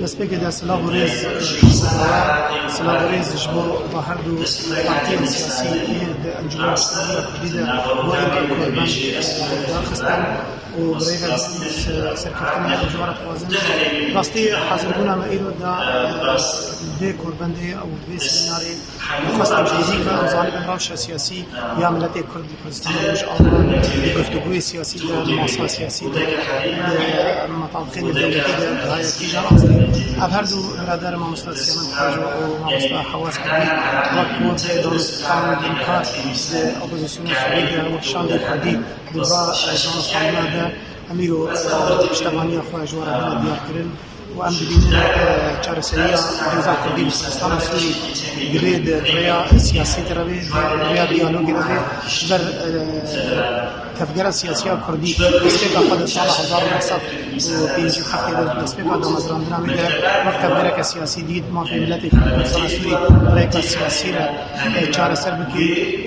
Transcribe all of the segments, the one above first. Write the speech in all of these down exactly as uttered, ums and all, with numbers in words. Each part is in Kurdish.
Destpêkê de silav û rêz, silav û rêz ji bo ba her du partiyên siyasî yên di Encûmena Şûrî ya Kurdî de bo êrî korbend darxistin û bi rêve serkeftinê ew ji we re dixwazin. Rastî hazîrbûna me îro da vê korbendê û vê semînarê xwestin ji nêzîk ve em zanibin rewşa siyasî ya miletê Kurd Kurdistana Rojava, di guftûgoyê siyasî de, di masa siyasî de, di metafixên dewletî de, di haya kîjan astê. Ev her du birader mamosta Siyamend Xweco û mamosta Hewaz Kurdî, wek ku bi danûstandin kar di opozîsyona Sûrî de, wek şandê Kurdî, di va, e, danûstandina de, em îro, e, piştevaniya xwe ji we re hene diyar kirin. û em dibînin, e, çareseriya krîza Kurdî li Kurdistana Sûrî divê di, di rêya siyasî de re bê, di rêya diyalogê de bê, ji ber, e, tevgera siyasî ya Kurdî destpêka xwe di sala hezar û neh sed û pêncî û heftê de destpêka damezrandina wê de wek tevgereke siyasî dît, mafê miletê Kurd Kurdistana Sûrî bi rêka siyasî re, e, çareser bike.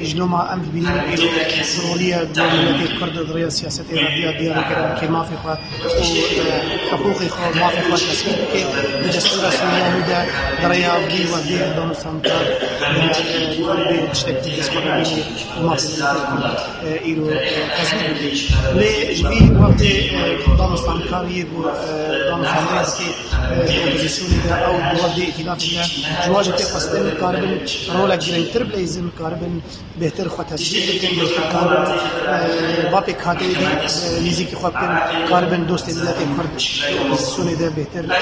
Ji loma em dibînin îro bi rolî ye bo miletê Kurd di rêya siyasetê re diya diyalogê re bike, mafê xwe û, e, hiqûqê xwe, mafê xwe tesbît bike. Di destûra Sûriya nû de di rêya vî wevdê danûstandkar, e, e, karibê tiştekî dest xwe bibînî û mafê miletê Kurd, e, îro, e, tesbît bike. Lê ji vî wevdê, e, danûstandkar yê ku, e, danûstandinê dike, e, di opozîsyonê de ew di wevdê îtîlafê de ji wan jî tê xwestin karibin rolek girîngtir bileyzin, karibin bêhtir xwe tesbît bikin, bêhtir karibin, e, va pêkhateyê dî, e, nêzîkî xwe bikin, karibin dostê miletê Kurd di opozîsyonê de bêhtir, e,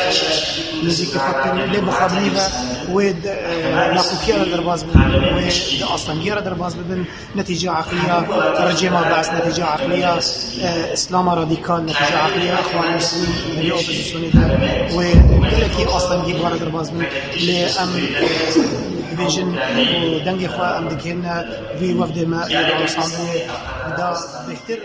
nêzîkî xwe bikin. Lê bi xwe binî ve wê de, e, nakokiya re derbas bibin, wê di astengiya re derbas bibin. Netîca eqliya rejîma Bees, netîca eqliya, e, Îslama radîkal, netîca eqliya Îxwanê Muslimîn di vê opozîsyonê de wê gelekî astengî bi xwe re derbas bin. Lê em, e, dibêjin û dengê xwe em digihîne vî wefdê me yê danûstandinê da bêhtir.